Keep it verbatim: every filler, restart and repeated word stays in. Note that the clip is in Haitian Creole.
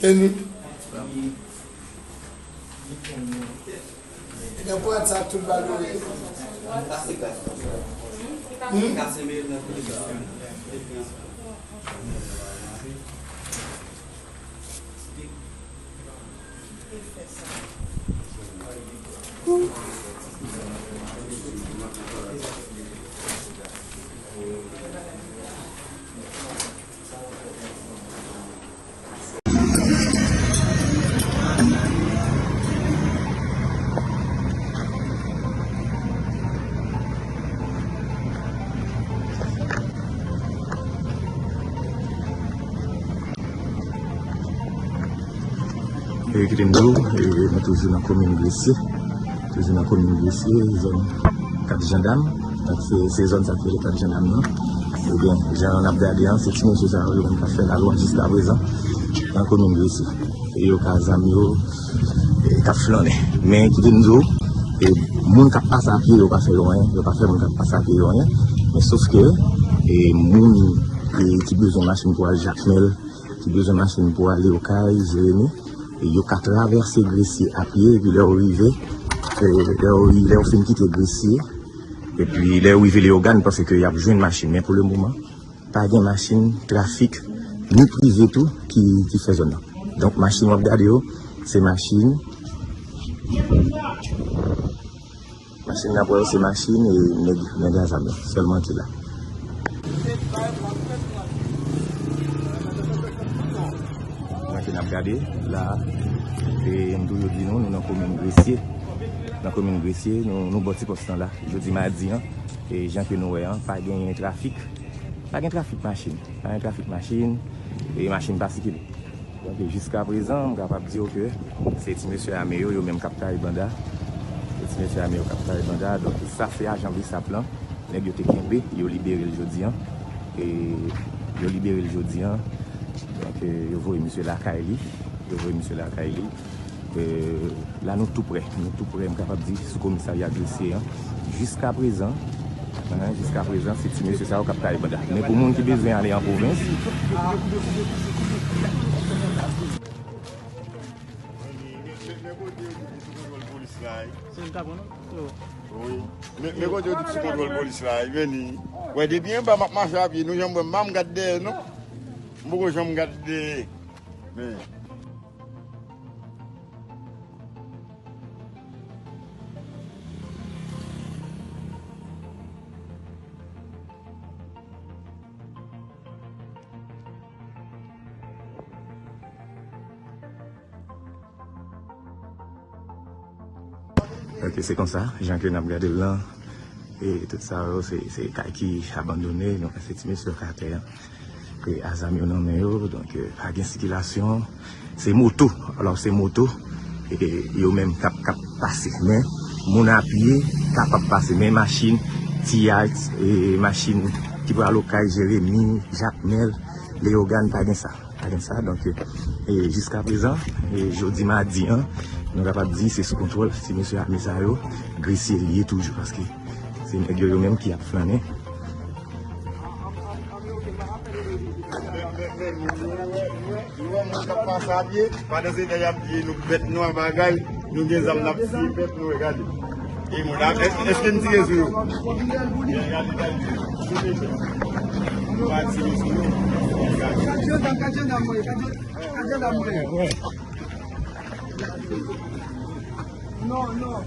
Vini. Nan pwat sa tout bal mare. Hmm? E kite m di w, e, nou toujou nan komin Gresye. Toujou nan komin Gresye, zòn Kat Jandam. Donk, se, se zòn sa ki rele Kat Jandam nan. Ebyen, jan n ap gade an, se ti mesye sa yo menm k ap fè lalwa jiskaprezan nan komin Gresye. E yo ka zam yo, e, k ap flannen. Men, kite m di w, e, moun k ap pase a pye, yo pa fè yo anyen. Yo pa fè moun k ap pase a pye yo anyen. Men, sof ke, e, moun, e, ki bezwen machin pou al Jakmèl, ki bezwen machin pou ale Okay, Jeremi, e yo ka travèse Gresye a pye, epi lè yo rive, e, lè yo, lè yo fin kite Gresye, epi lè yo rive Leyogàn, m panse ke y ap jwenn machin. Men pou le moman, pa gen machin trafik, ni prive tou, ki, ki fè zòn nan. Donk, machin w ap gade yo, se machin Machin n ap wè yo se machin e nèg, nèg a zam yo sèlman ki la. Jan ke n ap gade la, e m toujou di nou, nou nan komin Gresye. Nan komin Gresye, nou, nou bò ti pòs lan la. Jodi madi an, e jan ke nou wè an, pa genyen trafik. Pa gen trafik machin. Pa gen trafik machin. E machin pa sikile. Donk, jiskaprezan, m kapab di w ke se ti mesye ame yo, yo menm k ap taye banda. Se ti mesye ame yo k ap taye banda. Donk, sa se ajan BSAP lan. Nèg yo te kenbe, yo libere l jodi an. E yo libere l jodi an. Donk, e, yo voye misye lakay li. Yo voye misye lakay li. E, la, nou tou prè. Nou tou prè, m kapab di, sou komisarya Gresye an. Jiskaprezan, hein, jiskaprezan, se ti mesye sa yo k ap taye banda. Men pou moun ki bezwen ale an pwovens, men kote yo di sou kontwòl polis la, wi. Men, men kote yo di sou kontwòl polis la, wi, vini. Wè, depi anba m ap mache a pye, nou janm wè m pa m gad dèyè, non. M poko janm gad dèyè. Men. Ok, se konsa, jan ke n ap gade l lan, e tout sa yo, se, se kay ki abandone, donk se ti mesye yo k atè an. E a zam yo nan men yo, donk, e, pa gen sikilasyon. Se moto, alò se moto, e, yo menm k ap, k ap pase. Men, moun a pye kapab pase. Men machin, T X, e, machin ki pral Okay, Jeremi, Jakmèl, Leyogàn, pa gen sa. Pa gen sa, donk, e, jiskaprezan, e, jodi madi an, nou kapab di se sou kontwòl ti mesye ame sa yo, Gresye li ye toujou, paske se nèg yo, yo menm ki ap flannen. Men, men, men, nou, nou, nou, nou wè moun k ap pase a pye, pandan se tan y ap di nou bèt nwa bagay, nou gen zam n ap tiye pèp nou, e gade. E moun ap, èske, èske n tire sou yo? Gade, gade. Nou pa tire sou yo. Gade. Non, non.